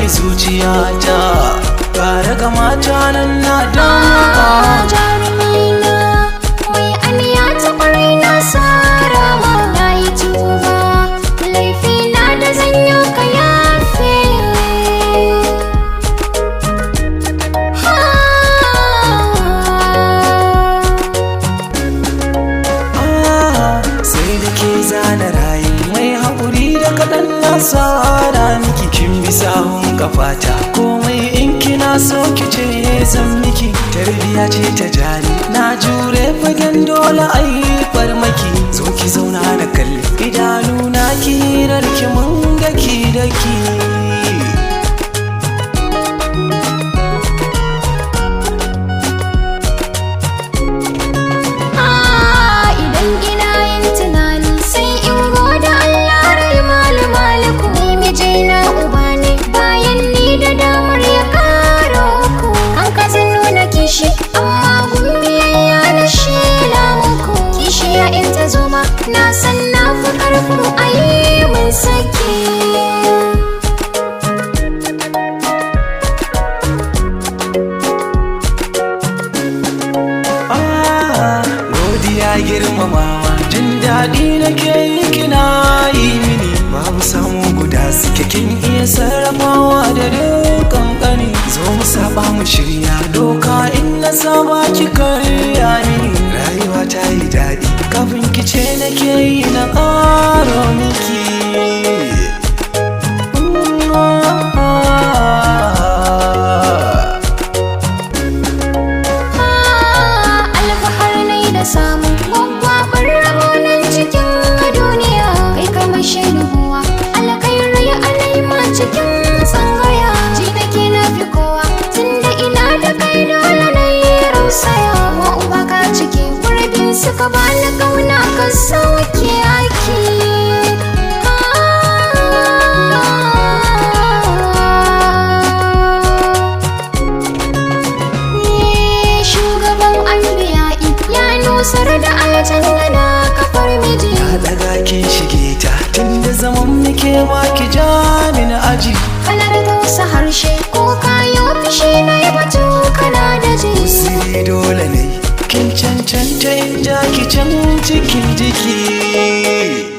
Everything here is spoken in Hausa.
baki zuciyata. Kare ga mata nan na damka. Jarumina mai aniya ta kwarai na sarama. Na yi tuba, laifina da zanyo ka yafe. Ah, sai da ke zana rayu mai haƙuri da kaɗan na tsara miki. Kin bi sahun kafata, komai in kina so ki ce zan miki. Tarbiya ce ta jari na jure fagen dole a yi farmaki. Zo ki zauna na kalli idanu na ki hirar ki mun daki daki. Idan ina yin tunani sai in goda Allah rai malu maliku. Ni mijina uba ne bayan ni da damar ya karo uku. An kasa nuna kishi amma gumbiyayya na shela muku. Kishiya in ta zo ma na san na fi karfin ayi mun saki. Ah, godiya girmamawa jin daɗi nake yi kina yi mini. Babu samu guda suke kin iya sarrafawa da dukkan ƙani. Zo mu saba mu shirya doka in na saba ki karya mini. Rayuwa ta yi daɗi kafin ki ce nake yi na ƙaro miki. Ah. Alfahar nai da samun gwaggwabar rahonan cikin duniya. Kai kamar shaiduwa alkhairai alaima cikin tsangaya. Ji nake na fi kowa tunda ina da kai dole na yi rausaya. Wa uba ka cike gurbin suka bani kauna ka sauke aki. Shugaban anbiya'i ya nusar da aljanna na kafar miji. Na daga kin shige ta tunda zaman muke ma ki ja mini aji. Kalar tausa harshe ko kayo fishi na yi batu kana da ji. Usiri dole ne kin cancanta in ja ki can cikin jiki.